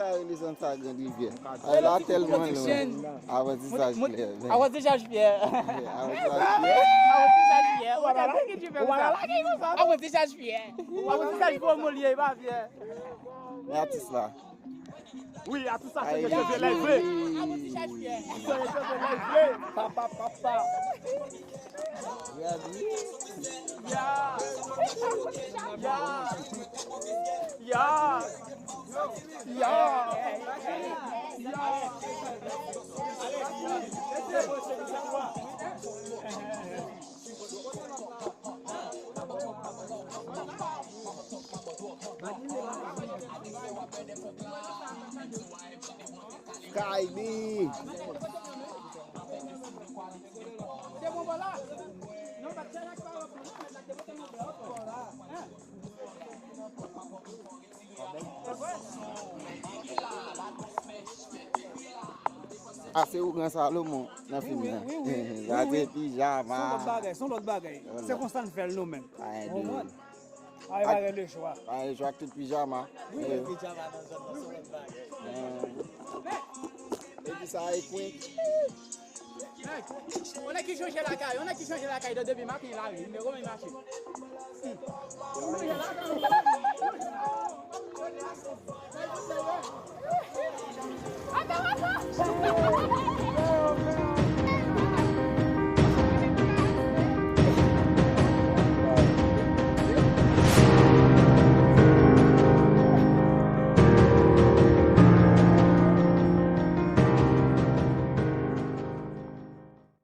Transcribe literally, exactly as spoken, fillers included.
ta rele zòn sa Grand Rivyè. Ay la tèlman lwen. Aprantisaj Pyè. Aprantisaj Pyè. Aprantisaj Pyè. Aprantisaj Pyè. Ou pa ka lage jip konsa. Aprantisaj Pyè. Aprantisaj Pyè. Aprantisaj Pyè. Men atis la. Wi, atis la chanje cheve lè l vle. Chanje cheve lè l vle. Pa, pa, pa, pa. Ya. Ya. Ya. Ya. Ya. Skyby. A se ougan Salomon nan fim nan. Wi, wi, wi. Sa se pijama. Se yon lòt bagay, se yon lòt bagay. Se konsa n fè l nou menm. Ou konprann? Ay, pa gen lechwa. Pa gen lechwa ak tout pijama. Wi, men pijama nan zòn nan se yon lòt bagay. Epi sa e prank. Nèg, yon nèg ki chanje lakay, yon nèg ki chanje lakay de depi maten la wi, nimewo men mache.